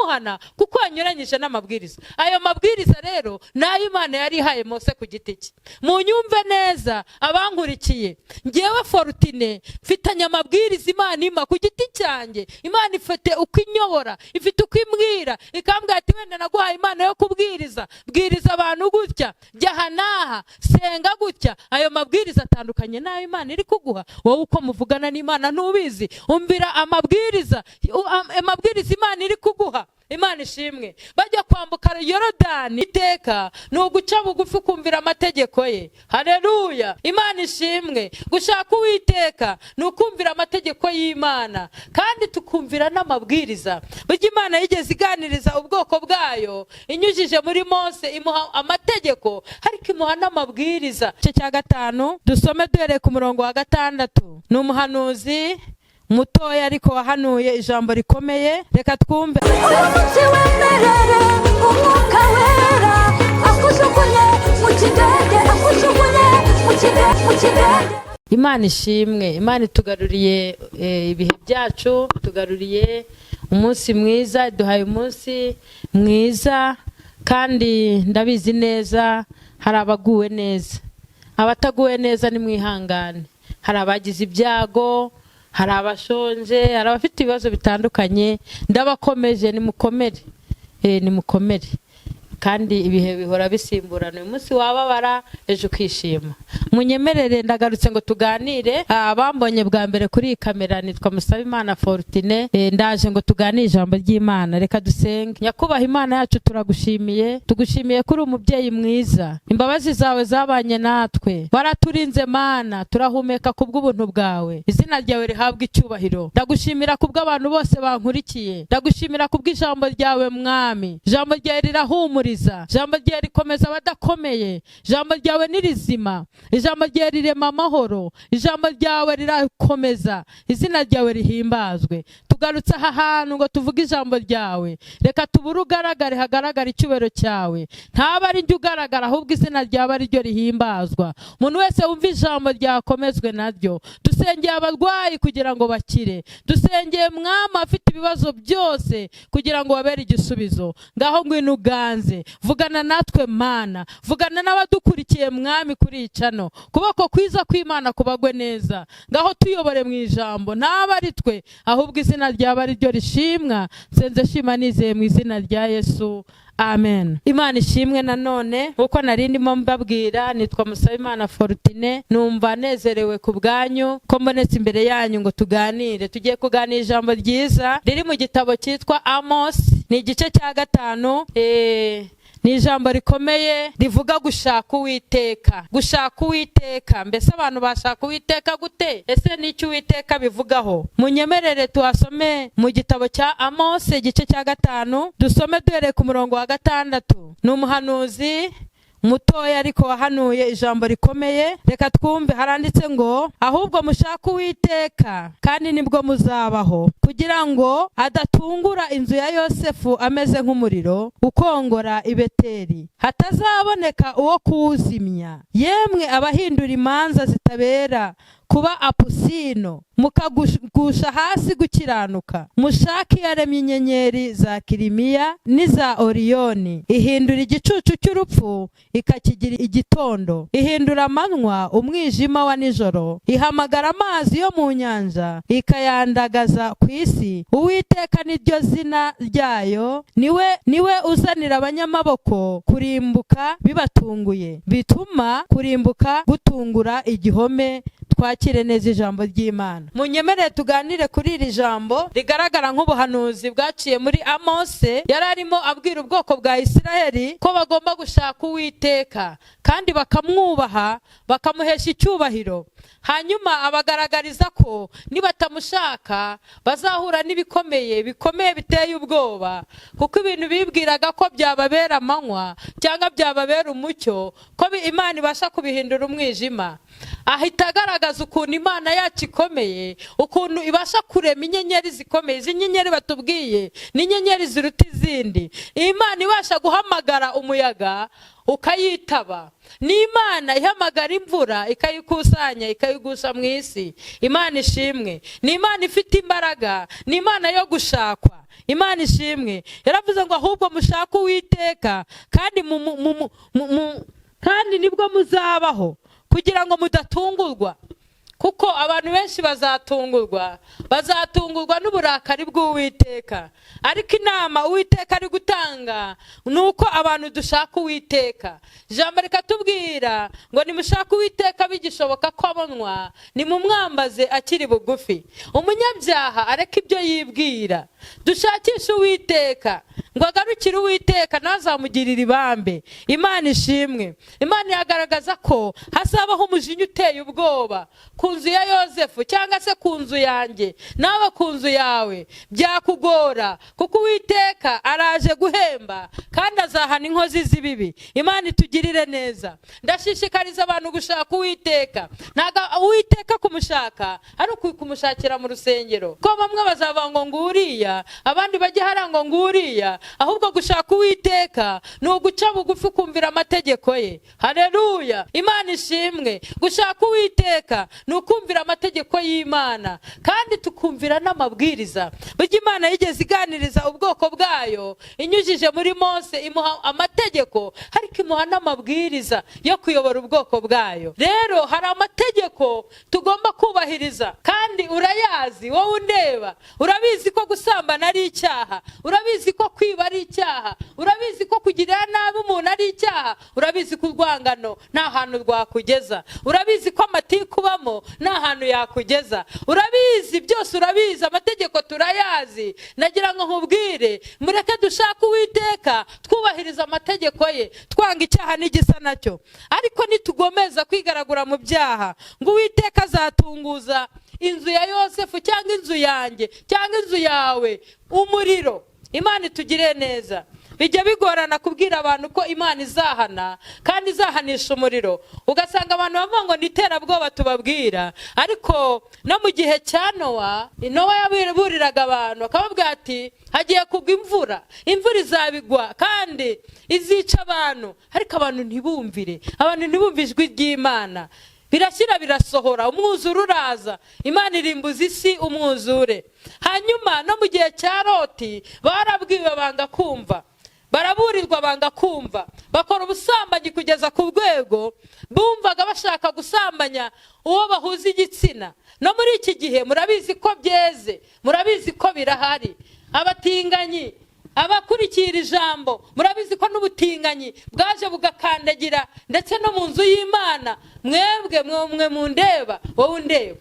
Iramuhana kuko yanyuranyije n'amabwiriza. Ayo mabwiriza rero ni ayo Imana yari ihaye Mose ku giti cye. Munyumve neza abankurikiye, ngewe Forutine mfitanye amabwiriza Imana impa ku giti cyanjye. Imana ifite uko inyobora, ifite uko imbwira, ikambwira ati: "Wenda naguhaye impano yo kubwiriza, bwiriza abantu gutya, jya aha n'aha, senga gutya." Ayo mabwiriza atandukanye n'ayo Imana iri kuguha wowe. Uko muvugana n'Imana ntubizi. Umvira amabwiriza, amabwiriza Imana iri kuguha. Imana ishimwe. Bajya kwambuka Yorodani, iteka ni uguca bugufi, ukumvira amategeko ye. Hareruya, Imana ishimwe. Gushaka Uwiteka ni ukumvira amategeko y'Imana kandi tukumvira n'amabwiriza. Burya Imana yigeze iganiriza ubwoko bwayo inyujije muri Mose, imuha amategeko ariko imuha n'amabwiriza. Igice cya 5, dusome duhereye ku murongo wa 6. Ni umuhanuzi mutoya ariko wahanuye ijambo rikomeye. Reka twumve. Uyu munsi wemerere Umwuka Wera akujugunye mu kidende, akujugunye mu kidende, mu kidende. Imana ishimwe. Imana itugaruriye ibihe byacu, tugaruriye umunsi mwiza, iduhaye umunsi mwiza. Kandi ndabizi neza hari abaguwe neza, abataguwe neza nimwihangane. Hari abagize ibyago, hari abashonje, hari abafite ibibazo bitandukanye. Ndabakomeje, nimukomere, nimukomere. Kandi ibihe bihora bisimburana, uyu munsi wababara, ejo ukishima. Munyemerere ndagarutse ngo tuganire. Abambonye bwa mbere kuri iyi kamera, nitwa Musabimana Fortune. Ndaje ngo tuganire ijambo ry'Imana. Reka dusenge. Nyakubahwa Imana yacu, turagushimiye, tugushimiye ko uri umubyeyi mwiza. Imbabazi zawe zabanye natwe, waraturinze Mana, turahumeka kubw'ubuntu bwawe. Izina ryawe rihabwa icyubahiro. Ndagushimira kubw'abantu bose bankurikiye, ndagushimira kubw'ijambo ryawe, Mwami. Ijambo ryawe rirahumuriza, ijambo ryawe rikomeza abadakomeye, ijambo ryawe ni rizima, ijambo ryawe rirema amahoro, ijambo ryawe rirakomeza. Izina ryawe rihimbazwe. Tugarutse aha hantu ngo tuvuge ijambo ryawe. Reka tubure ugaragare, hagaragara icyubahiro cyawe. Ntaba ari njye ugaragara, ahubwo izina ryawe ari ryo rihimbazwa. Umuntu wese wumva ijambo ryakomezwe naryo. Dusengeye abarwayi kugira ngo bakire, dusengeye, Mwami, afite ibibazo byose kugira ngo babere igisubizo. Ngaho ngwino uganze, vugana natwe Mana, vugana n'abadukurikiye, Mwami, kuri iyi channel. Kuboko kwiza kw'Imana kubagwe neza. Ngaho tuyobore mu ijambo, ntaba ari twe, ahubwo izina ryawe ari ryo rishimwa. Nsenze shima nizeye mu izina rya Yesu, amen. Imana ishimwe. Nanone nkuko nari ndimo mbabwira, nitwa Musabimana Fortune. Numva nezerewe ku bwanyu ko mbonetse imbere yanyu ngo tuganire. Tugiye kuganira ijambo ryiza riri mu gitabo cyitwa Amos, ni igice cya 5. Ni ijambo rikomeye rivuga gushaka Uwiteka. Gushaka Uwiteka, mbese abantu bashaka Uwiteka gute? Ese n'icyo Uwiteka bivugaho? Munyemerere tuhasome mu gitabo cya Amos, igice cya 5, dusome duhereye ku murongo wa 6. Ni umuhanuzi mutoya ariko wahanuye ijambo rikomeye. Reka twumve. Haranditse ngo: "Ahubwo mushake Uwiteka kandi nibwo muzabaho, kugira ngo adatungura inzu ya Yosefu ameze nk'umuriro ukongora i Beteli, hatazaboneka uwo kuwuzimya. Yemwe abahindura imanza zitabera kuba apusino, mukagusha hasi gukiranuka, mushake iyaremye inyenyeri za Kirimiya n'iza Oriyoni, ihindura igicucu cy'urupfu ikakigira igitondo, ihindura amanywa umwijima wa nijoro, ihamagara amazi yo mu nyanja ikayandagaza ku isi. Uwiteka niryo zina ryayo. Niwe uzanira abanyamaboko kurimbuka bibatunguye, bituma kurimbuka gutungura igihome." Twakire neza ijambo ry'Imana. Munyemerere tuganire kuri iri jambo rigaragara nk'ubuhanuzi bwaciye muri Amose. Yari arimo abwira ubwoko bwa Isiraheli ko bagomba gushaka Uwiteka kandi bakamwubaha, bakamuhesha icyubahiro. Hanyuma abagaragariza ko nibatamushaka bazahura n'ibikomeye bikomeye biteye ubwoba, kuko ibintu bibwiraga ko byababera amanywa cyangwa byababera umucyo, ko Imana ibasha kubihindura umwijima. Ahita agaragaza Igaragaza ukuntu Imana yacu ikomeye, ukuntu ibasha kurema inyenyeri zikomeye. Izi nyenyeri batubwiye ni inyenyeri ziruta izindi. Imana ibasha guhamagara umuyaga ukayitaba, ni Imana ihamagara imvura ikayikusanya, ikayigusha mu isi. Imana ishimwe. Ni Imana ifite imbaraga, ni Imana yo gushakwa. Imana ishimwe. Yaravuze ngo: "Ahubwo mushake Uwiteka kandi nibwo muzabaho, kugira ngo mudatungurwa," kuko abantu benshi bazatungurwa, bazatungurwa n'uburakari bw'Uwiteka. Ariko inama Uwiteka ari gutanga ni uko abantu dushaka Uwiteka. Ijambo rikatubwira ngo: "Nimushake Uwiteka bigishoboka ko abonwa, nimumwambaze akiri bugufi." Umunyabyaha areke ibyo yibwira, dushakishe Uwiteka, ngo agarukire Uwiteka ntazamugirire ibambe. Imana ishimwe. Imana iragaragaza ko hazabaho umujinya uteye ubwoba ku nzu ya Yosefu, cyangwa se ku nzu yanjye, nawe ku nzu yawe. Byakugora, kuko Uwiteka araje guhemba kandi azahana inkozi z'ibibi. Imana itugirire neza. Ndashishikariza abantu gushaka Uwiteka. Ntabwo Uwiteka kumushaka ari ukumushakira mu rusengero, ko bamwe bazavuga ngo nguriya, abandi bajye hariya ngo nguriya. Ahubwo gushaka Uwiteka ni uguca bugufi, ukumvira amategeko ye. Hareruya, Imana ishimwe. Gushaka Uwiteka ni ukumvira amategeko y'Imana kandi tukumvira n'amabwiriza. Burya Imana yigeze iganiriza ubwoko bwayo inyujije muri Mose, imuha amategeko, ariko imuha n'amabwiriza yo kuyobora ubwoko bwayo. Rero hari amategeko tugomba kubahiriza, kandi urayazi wowe undeba. Urabizi ko gusambana ari icyaha, urabizi ko kwiba ari icyaha, urabizi ko kugirira nabi umuntu ari icyaha, urabizi ko urwangano nta hantu rwakugeza, urabizi ko amatiku ubamo nta hantu yakugeza. Urabizi byose, urabizi, amategeko turayazi. Nagira ngo nkubwire: mureke dushake Uwiteka, twubahiriza amategeko ye, twanga icyaha n'igisa nacyo. Ariko nitugomeza kwigaragura mu byaha, ngo Uwiteka azatunguza inzu ya Yosefu, cyangwa inzu yanjye, cyangwa inzu yawe umuriro. Imana itugire neza. Bijya bigorana kubwira abantu ko Imana izahana kandi izahanisha umuriro, ugasanga abantu bavuga ngo ni iterabwoba tubabwira. Ariko no mu gihe cya Nowa, Nowa yaburiraga abantu, akababwira ati: "Hagiye kugwa imvura, imvura izabigwa kandi izica abantu." Ariko abantu ntibumvire, abantu ntibumve ijwi ry'Imana. Birashyira birasohora, umwuzure uraza, Imana irimbuza isi umwuzure. Hanyuma no mu gihe cya Loti barabwiwe banga kumva, baraburirwa banga kumva, bakora ubusambanyi kugeza ku rwego bumvaga bashaka gusambanya uwo bahuza igitsina. No muri iki gihe murabizi ko byeze, murabizi ko birahari, abatinganyi. Abakurikira ijambo murabizi ko n'ubutinganyi bwaje bugakandagira ndetse no mu nzu y'Imana. Mwebwe mwe mundeba, wowe undeba,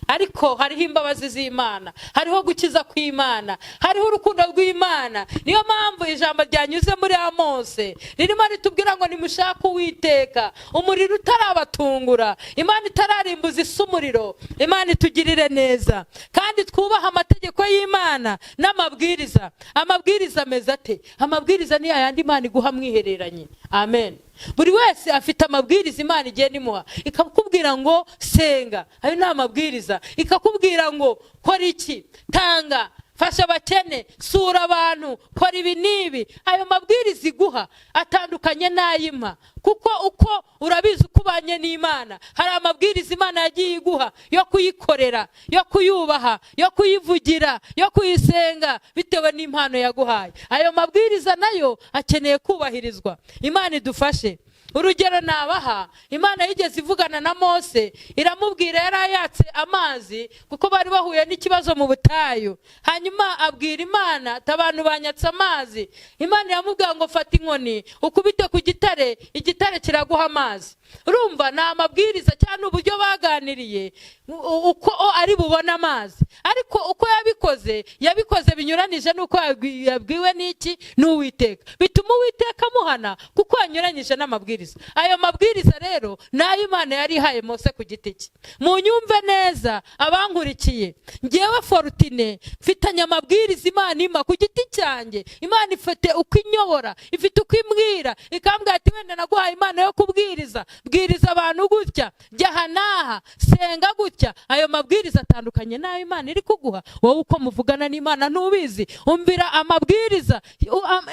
ariko hariho imbabazi z'Imana, hariho gukiza kw'Imana, hariho urukundo rw'Imana. Niyo mpamvu ijambo ryanyuze muri Amose ririmo ritubwira ngo: "Nimushake Uwiteka umuriro utarabatungura, Imana itararimbuza isi umuriro." Imana itugirire neza kandi twubahe amategeko y'Imana n'amabwiriza. Amabwiriza ameze ate? Amabwiriza ni yayandi Imana iguha mwihereranye. Amen. Buri wese afite amabwiriza Imana igenda imuha, ikakubwira ngo: "Senga." Ayo ni amabwiriza. Ikakubwira ngo: "Kora iki, tanga, fasha abakene, sura abantu, kora ibi n'ibi." Ayo mabwiriza iguha atandukanye n'ay'impa, kuko uko urabizi uko ubanye n'Imana, hari amabwiriza Imana yagiye iguha yo kuyikorera, yo kuyubaha, yo kuyivugira, yo kuyisenga, bitewe n'impano yaguhaye. Ayo mabwiriza nayo akeneye kubahirizwa. Imana idufashe. Urugero nabaha: Imana yigeze ivugana na Mose, iramubwira, yari ayatse amazi kuko bari bahuye n'ikibazo mu butayu. Hanyuma abwira Imana ati: "Abantu banyatse amazi." Imana iramubwira ngo: "Fata inkoni ukubite ku gitare, igitare kiraguha amazi." Urumva ni amabwiriza cyangwa uburyo baganiriye. uko ari bubone amazi, ariko uko yabikoze yabikoze binyuranije n'uko yabwiwe n'iki? N'Uwiteka. Bituma Uwiteka amuhana kuko yanyuranyije n'amabwiriza. Ayo mabwiriza rero ni ayo Imana yari ihaye Mose ku giti cye. Munyumve neza abankurikiye, ngewe Forutine mfitanye amabwiriza Imana impa ku giti cyanjye. Imana ifite uko inyobora, ifite uko imbwira, ikambwira ati wenda naguhaye impano yo kubwiriza, bwiriza abantu gutya, jya aha n'aha, senga gutya. Ayo mabwiriza atandukanye n'ayo Imana iri kuguha wowe. Uko muvugana n'Imana ntubizi. Umvira amabwiriza,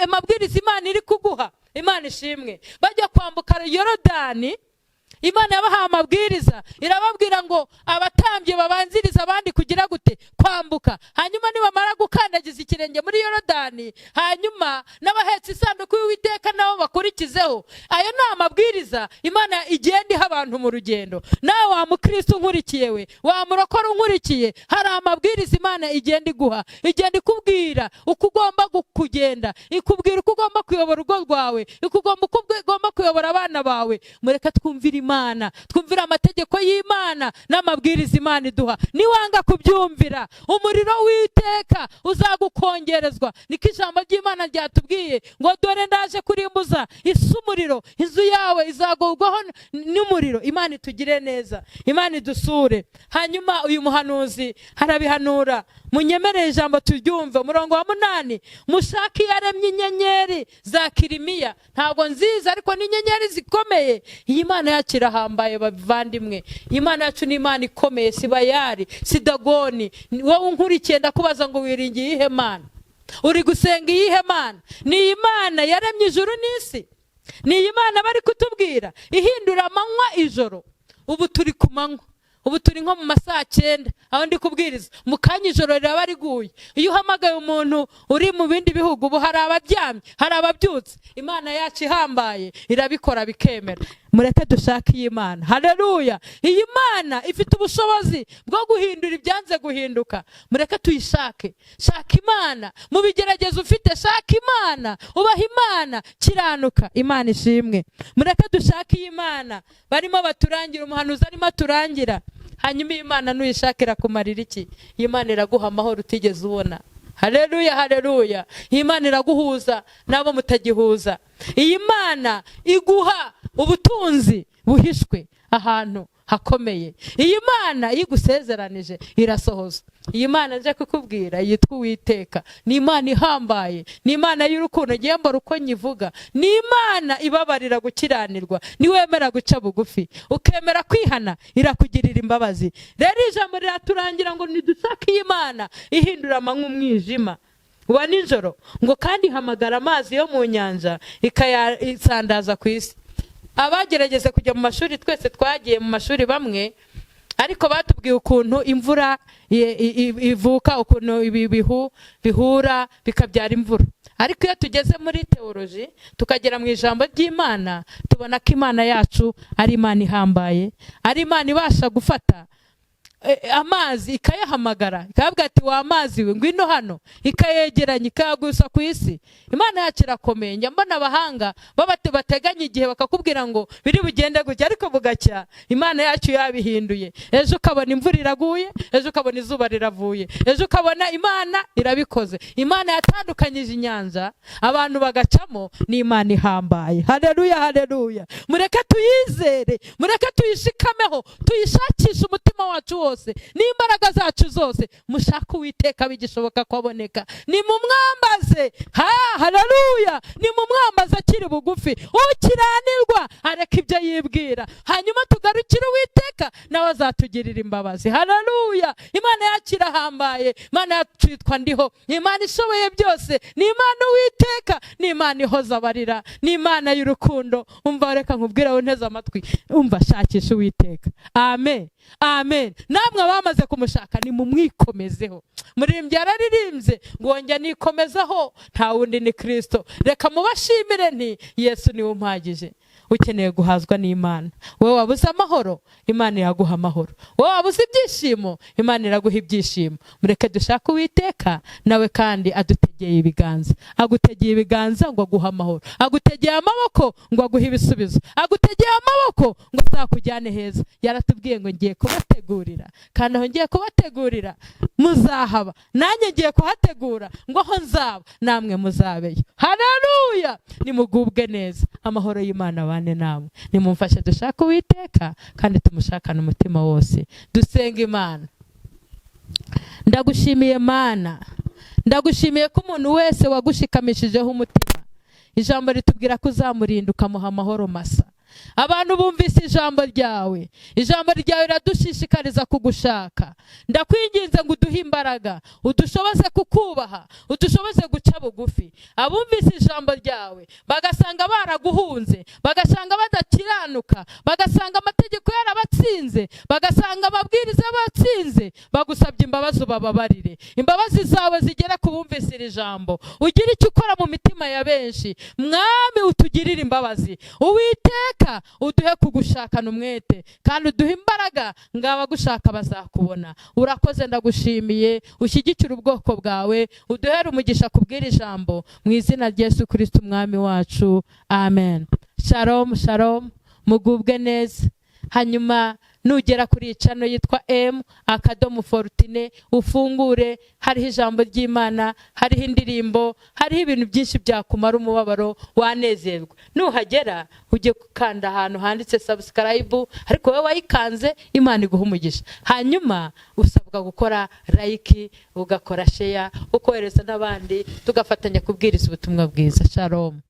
amabwiriza Imana iri kuguha. Imana ishimwe. Bajya kwambuka Yorodani, Imana yabahaye amabwiriza, irababwira ngo abatambyi babanziriza abandi kugira gute? Kwambuka. Hanyuma nibamara gukandagiza ikirenge muri Yorodani, hanyuma n'abahetse isanduku y'Uwiteka nabo bakurikizeho. Ayo ni amabwiriza Imana igenda iha abantu mu rugendo. Nawe wa mukristo unkurikiye, we wa murokore unkurikiye, hari amabwiriza Imana igenda iguha, igenda ikubwira uko ugomba kugenda, ikubwira uko ugomba kuyobora urugo rwawe, uko ugomba kuyobora abana bawe. Mureke twumvire Imana, twumvire amategeko y'Imana n'amabwiriza Imana iduha. Niwanga kubyumvira, umuriro w'iteka uzagukongerezwa. Niko ijambo ry'Imana ryatubwiye ngo dore ndaje kurimbuza isi umuriro, inzu yawe izagurwaho n'umuriro. Imana itugire neza, Imana idusure. Hanyuma uyu muhanuzi harabihanura, munyemerere ijambo turyumve. Umurongo wa 8: mushake iyaremye inyenyeri za Kirimiya. Ntabwo nziza, ariko ni inyenyeri zikomeye. Iyi Mana yacu irahambaye bavandimwe. Imana yacu ni Imana ikomeye, si Bayari, si Dagoni. Wowe unkurikiye, ndakubaza ngo wiringiye iyihe Mana? Uri gusenga iyihe Mana? Ni Imana yaremye ijuru n'isi, ni iyi Mana bari kutubwira ihindura amanywa ijoro. Ubu turi ku manywa, ubu turi nko mu masaha 9 aho ndi kubwiriza, mu kanya ijoro riraba riguye. Iyo uhamagaye umuntu uri mu bindi bihugu, ubu hari abaryamye, hari ababyutse. Imana yacu ihambaye irabikora bikemera. Mureke dushake iyi Mana. Haleluya! Iyi Mana ifite ubushobozi bwo guhindura ibyanze guhinduka. Mureke tuyishake. Shaka Imana mu bigeragezo ufite, shaka Imana, ubaha Imana, kiranuka. Imana ishimwe. Mureke dushake iyi Mana barimo baturangira, umuhanuzi arimo aturangira. Hanyuma iyi Mana nuyishakira kumarira iki? Iyi Mana iraguha amahoro utigeze ubona. Haleluya, haleluya! Iyi Mana iraguhuza n'abo mutagihuza. Iyi Mana iguha ubutunzi buhishwe ahantu hakomeye. Iyi Mana iyo igusezeranije irasohoza. Iyi Mana nje kukubwira yitwa Uwiteka, ni Imana ihambaye, ni Imana y'urukundo. Ngiye mbora uko nyivuga, ni Imana ibabarira gukiranirwa. Niwemera guca bugufi, ukemera kwihana, irakugirira imbabazi. Rero ijambo riraturangira ngo nidushake iyi Mana ihindura amanywa umwijima wa nijoro, ngo kandi ihamagara amazi yo mu nyanja ikayasandaza ku isi. Abagerageza kujya mu mashuri, twese twagiye mu mashuri bamwe, ariko batubwiye ukuntu imvura ivuka, ukuntu ibi bihu bihura bikabyara imvura. Ariko iyo tugeze muri teoloji, tukagera mu ijambo ry'Imana, tubona ko Imana yacu ari Imana ihambaye, ari Imana ibasha gufata amazi ikayahamagara, ikayabwira ati wa mazi we, ngwino hano, ikayegeranya, ikayagusa ku isi. Imana yacu irakomeye. Njya mbona abahanga bateganya igihe, bakakubwira ngo biri bugende gutya, ariko bugacya Imana yacu yabihinduye. Ejo ukabona imvura iraguye, ejo ukabona izuba riravuye, ejo ukabona Imana irabikoze. Imana yatandukanyije inyanja abantu bagacamo, ni Imana ihambaye. Haleluya, haleluya! Mureke tuyizere, mureke tuyishikameho, tuyishakishe umutima wacu wose n'imbaraga zacu zose. Mushake Uwiteka bigishoboka ko aboneka, nimumwambaze. Ha, haleluya! Nimumwambaze akiri bugufi. Ukiranirwa areka ibyo yibwira, hanyuma tugarukire Uwiteka, nawe azatugirira imbabazi. Haleluya! Imana yacu irahambaye. Imana yacu yitwa Ndiho, ni Imana ishoboye byose, ni Imana Uwiteka, ni Imana ihoza abarira, ni Imana y'urukundo. Umva, reka nkubwire wowe nteze amatwi, umva, shakisha Uwiteka. Amen, amen. Namwe abamaze kumushaka, nimumwikomezeho. Muririmbyi yararirimbye ngo njya nikomezaho, nta wundi ni Kirisito. Reka mubashimire nti Yesu niwe umpagije. Ukeneye guhazwa n'Imana. Wowe wabuze amahoro, Imana iraguha amahoro. Wowe wabuze ibyishimo, Imana iraguha ibyishimo. Mureke dushake Uwiteka, nawe kandi adutegeye ibiganza. Agutegeye ibiganza ngo aguhe amahoro, agutegeye amaboko ngo aguhe ibisubizo, agutegeye amaboko ngo azakujyane heza. Yaratubwiye ngo: "Ngiye kubategurira, kandi aho ngiye kubategurira muzahaba. Nanjye ngiye kuhategura ngo aho nzaba namwe muzabeyo." Haleluya! Nimugubwe neza, amahoro y'Imana abane namwe. Nimumfashe dushake Uwiteka kandi tumushakane umutima wose. Dusenga Imana. Ndagushimiye Mana, ndagushimiye ko umuntu wese wagushikamishijeho umutima, ijambo ritubwira ko uzamurinda, ukamuha amahoro masa. Abantu bumvise ijambo ryawe, ijambo ryawe riradushishikariza kugushaka. Ndakwinginze ngo uduhe imbaraga, udushoboze kukubaha, udushoboze guca bugufi. Abumvise ijambo ryawe bagasanga baraguhunze, bagasanga badakiranuka, bagasanga amategeko yarabatsinze, bagasanga amabwiriza yabatsinze, bagusabye imbabazi, ubababarire. Imbabazi zawe zigere ku bumvise iri jambo, ugire icyo ukora mu mitima ya benshi. Mwami, utugirire imbabazi. Uwiteka, uduhe kugushakana umwete kandi uduhe imbaraga, ngo abagushaka bazakubona. Urakoze, ndagushimiye. Ushyigikire ubwoko bwawe, uduhere umugisha kubw'iri ijambo, mu izina rya Yesu Kirisiti Umwami wacu, amen. Shalom, shalom, mugubwe neza. Hanyuma nugera kuri iyi channel yitwa M akadomo Fortune, ufungure, hariho ijambo ry'Imana, hariho indirimbo, hariho ibintu byinshi byakumara umubabaro, wanezerwa. Nuhagera ujye gukanda ahantu handitse subscribe, ariko wowe wayikanze, Imana iguha umugisha. Hanyuma usabwa gukora like, ugakora share, ukohereza n'abandi, tugafatanya kubwiriza ubutumwa bwiza. Shalom.